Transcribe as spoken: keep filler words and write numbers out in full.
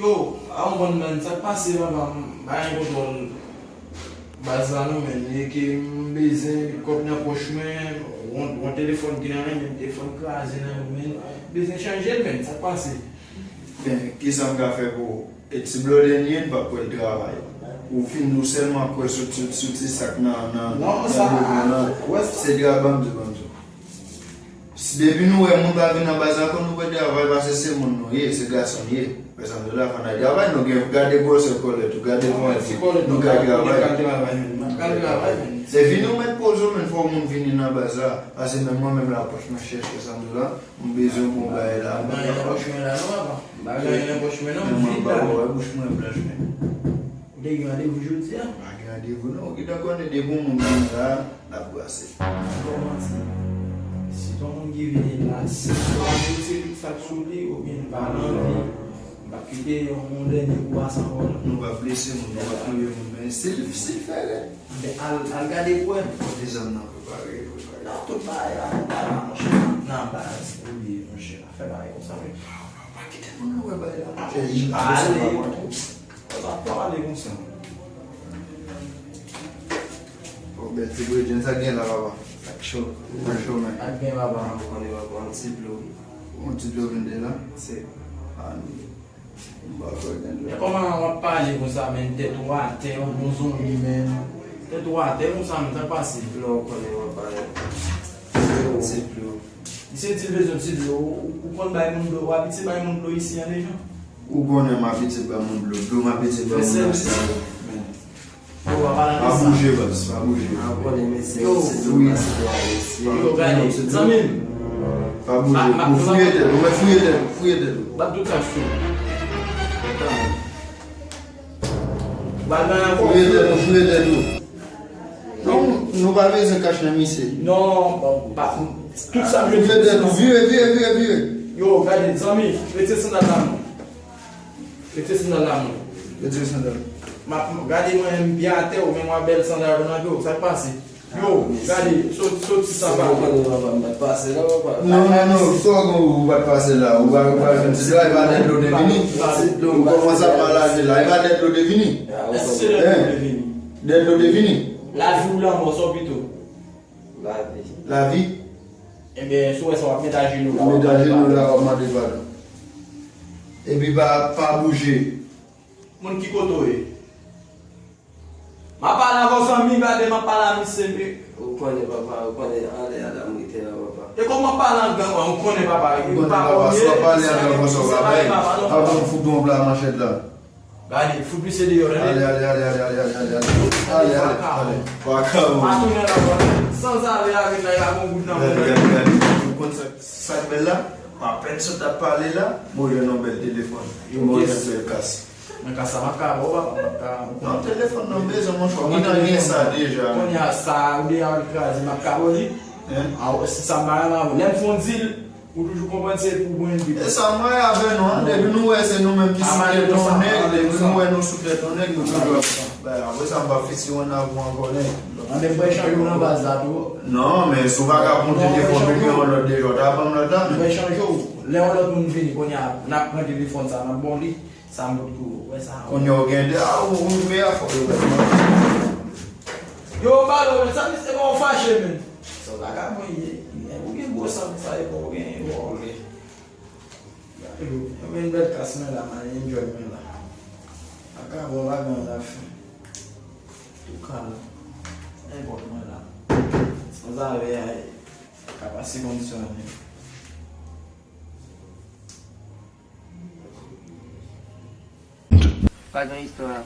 Yo, a w konprann, menn, sa k pase, papa, m pa gen kontwòl baz la non, menn, e ke m bezwen kòb nan pòch mwen, yon, yon telefòn ki nan men m, telefòn kraze nan men m, menn, m bezwen chanje l, menn, sa k pase? Ben, kisa m ka fè pou ou? E ti blòdè n ye, n p ap kwè l travay. Ou fin, ou sèlman kwè sot, sot, sot, se sa k nan, nan, nan devan lan. Se gra, ban m di, ban m di. Si depi nou wè moun pa vin nan baz la, konn nou pèdi travay, paske se moun nou ye, se gason n ye. Wè sa m di w la, fò n al travay, nou gen, gade gwosè kòlèt ou, gade kòman nou ka travay. Se vini ou mèt poze w, men fò moun vini nan baz la, paske menm mwen menm la pòch mwen chèch, wè sa m di w la, m bezwen bon bagay la. M pa gen nan pòch mwen la non, papa. M pa gen nan pòch mwen non, m vid la. Wè bouch mwen blanch, men. Ou te gen randevou jodi a? M pa gen randevou non. Ou gentan konnen depi yon moun vin la, n ap brase. M pa manti. Si t yon moun ki vini la, si l pa retire tout sa k sou li, oubyen li pa nan vi, m p ap kite yon, yon dènye kou pase ankò non. Nou p ap blese moun, nou p ap touye moun, men si l, si l fè rèd. Anben al, al gade pou wè. Kote zam nan prepare, prepare. Nan tout bagay la, tout bagay la, monchè. Nan baz, ou bliye, monchè. Fè bagay konsa, men. Pa kite moun nan wè bagay la, monchè. Ale. Sa pa ale konsa. Bon, bèl ti bredjenn, sa gen la, papa? Sa k cho. Sa k cho, men. Sa k gen, papa? Ou konnen, papa, yon ti dlo. Yon ti dlo vin de la? Se. Ah, m pa kwè gen dlo. Men kòman w ap pale konsa, men tèt ou atè, yon bon zonbi, men. Tèt ou atè konsa, men sa k pase? Non, ou konnen, papa. Yon ti dlo. Misye di l bezwen ti dlo. Ou, ou konn bay moun dlo? Ou abitye bay moun dlo isi an deja? Ou konnen m abitye bay moun dlo. Dlo m abitye bay moun nan se dlo. Yo, w ap pale de sa. Pa bouje, baz, pa bouje. Ah, ou konnen mesye, yo, se dlo, mesye. Yo, gade, zanmi m. Pa bouje, ou fouye tèt ou, ou mèt fouye tèt ou, fouye tèt ou. Bat tout kach tou. Ou pa gen ankò. Fouye tèt ou, fouye tèt ou. Non, nou pa bezwen kach nan misye. Non, pa, tout sa m vle di. Fouye tèt ou, vire, vire, vire, vire. Yo, gade, zanmi, retire sandal la, non. Retire sandal la, non. Retire sandal. M ap gade mwen menm pye atè, ou menm w ap bèl sandal ou nan pye w, sa k pase? Yo, gade, soti, soti san pale. Ou konnen papa, m pa t pase la, papa. Non, non, non, sa w gen ou pa t pase la? Ou pa, ou pa, ti dlo, e pa dèt dlo te vini? Ou kòmanse ap pale la, e pa dèt dlo te vini? Èske se dèt dlo te vini? Dèt dlo te vini? Lavi ou lanmò, sa w pito? Lavi. Lavi? Ebyen, si w wè sa, w ap met ajenou la, w ap mande padon. Met ajenou la, w ap mande padon. Epi pa, pa bouje. Moun ki kote w ye? M ap pale avè w, zanmi, gade, m ap pale a misye, men. Ou konnen, papa, ou konnen, ale a la m rete la, papa. E kòman pale an gang, ou konnen, papa, ou konnen, papa, si w ap pale an gang konsa, w pa bay, papa, m fout ou yon pla manchèt la. Gade, fout misye deyò, tande. Ale, ale, ale. Ale, ale, ale. Vakabon. Pa tounen la, papa. Sanzave avèk la, y a gon goud nan men. Gade, gade, gade. Ou konn sa, sa k bèl la? Apèn sot ap pale la, mwen jwenn yon bèl telefòn. Mwen jwenn bèl kas. Men ka sa m ap ka ba w, papa, m ap ka. Non, telefòn nan bezwen, monchè, ou gentan gen sa deja. Kounye a, sa ou deja al kraze, m ap ka ba w li. Hein? A, si sa m pa renmen avè w. Lè m fè yon deal, ou toujou konprann se pou mwen li. E sa m wè avè nou an, depi nou wè se nou menm ki sou tèt yon nèg, depi nou wè nou sou tèt yon nèg, nou toujou ap. Ben, apre sa, m p ap fiti yon avè w ankò, nèg. Anben, m pral chanje w nan baz la tou. Non, men si w pa ka pran telefòn ou gen yon lòt deja, w ta ban m lòt la, men. M pral chanje w. Lè yon lòt moun vini, kounye a, n ap pran telefòn sa, n ap ba w li. Sa m potko wè sa. Kounye a ou gen de, a, ou, ou, men a fò yo wè. Yo, balo, men sa misye ba w fache, men. Se yon vagabon li ye. Ou gen gwo san konsa, e bon, ou gen, bon, ok. Gade, yo, men bèl kas mwen la, man, enjoy mwen la. Vagabon, vagabon la fè. Tou ka la. Nenpòt mwen la. Sanzave a, ka pase kondisyon nan men. Pa gen istwa.